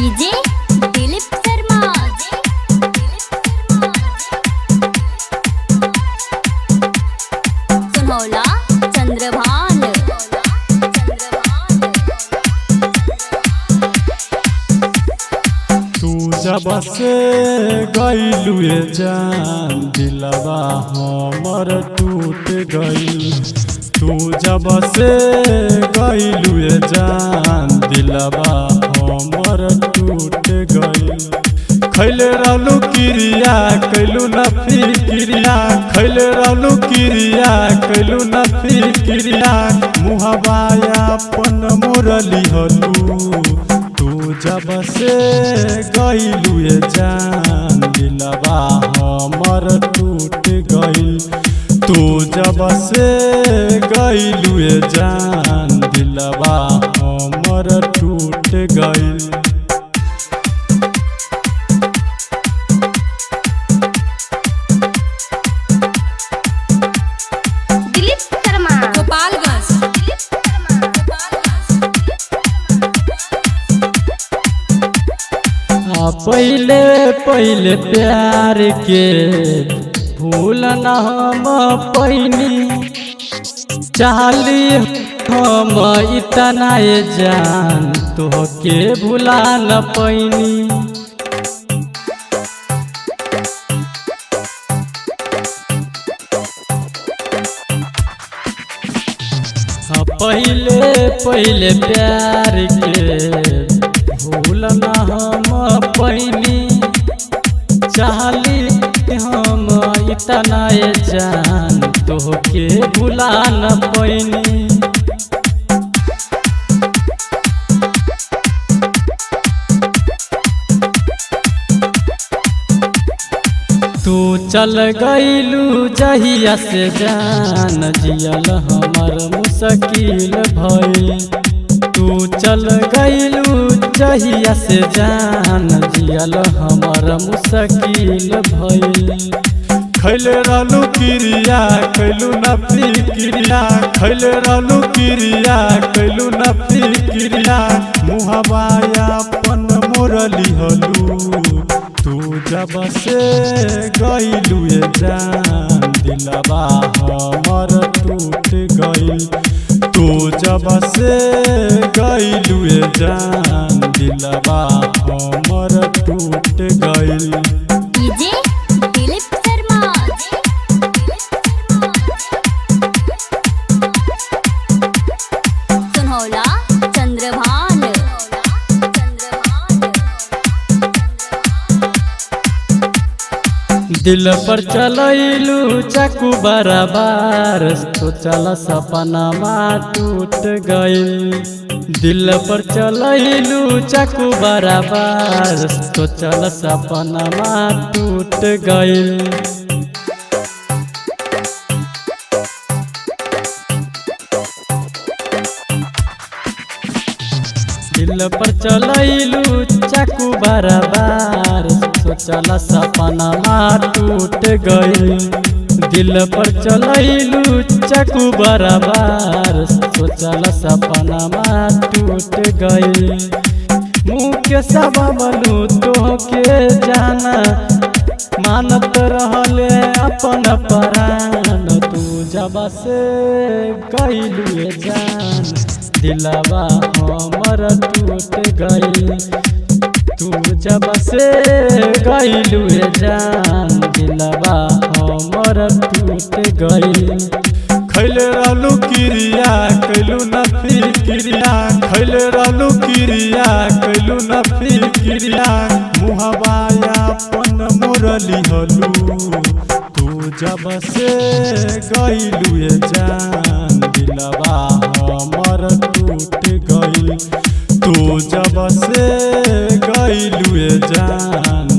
DJ Dilip Sharma. सुनौला Chandrabhan. तू जब से गईलू जान दिलवा हमर टूट गईल। तू जब से गईलू जान दिलवा हमर टूट गईल। खैले रहलू क्रिया कैलू न फिक्रिया, खैले रहलू क्रिया कैलू न फिक्रिया, मुहबा अपन मोरली हलू। तू जब से गईलू जान दिलवा हमर टूट गईल। तू जब से गईलू जान दिलवा हमर टूट गईल। दिलीप शर्मा। गोपालगंज। आ पहले पहले प्यार के भूल न हम पैनी, चाली हम इतना ये जान तोहके भुला न पैनी। हाँ, पहले पहले प्यार के भूल न हम पैनी, चाहली हम इतना ये जान तोहके भुला न पैनी। तू चल गईलू जहिया से जान जियल हमर मुश्किल भइल। तू चल गईलू जहिया से जान जियल हमर मुश्किल भइल। खैले रहलू क्रिया कैलू न फिक्रिया, खैले रहलू क्रिया कैलू न फिक्रिया, मुहबा अपन मोरली हलू। तू जब से गईलू जान दिलवा हमर टूट गईल। तू जब से गईलू जान दिलवा हमर टूट गईल। डीजे दिलीप शर्मा। सुनौला चंद्रभान। दिल पर चलैलू चाकू बराबर, सोचल सपनामा टूट गईल। दिल पर चलैलू चाकू बराबर, सोचल सपनामा टूट गईल। दिल पर चलैलू चाकू बराबर, सोचल सपनामा टूट गईल। दिल पर चलैलू चाकू बराबर, सोचल सपनामा टूट गईल। मुँह के सबलू तोहके जाना, मानत रहले अपन परान। तू जब से गईलू जान दिलवा हमर टूट गईल। तू जब से गईलू जान दिलवा हमर टूट गईल। खैले रहलू क्रिया कैलू न फिक्रिया, खैले रहलू क्रिया कैलू न फिक्रिया, मुहबा अपन मोरली हलू। तू जब से गईलू जान दिलवा हमर टूट गईल। तू जब से गईलू जान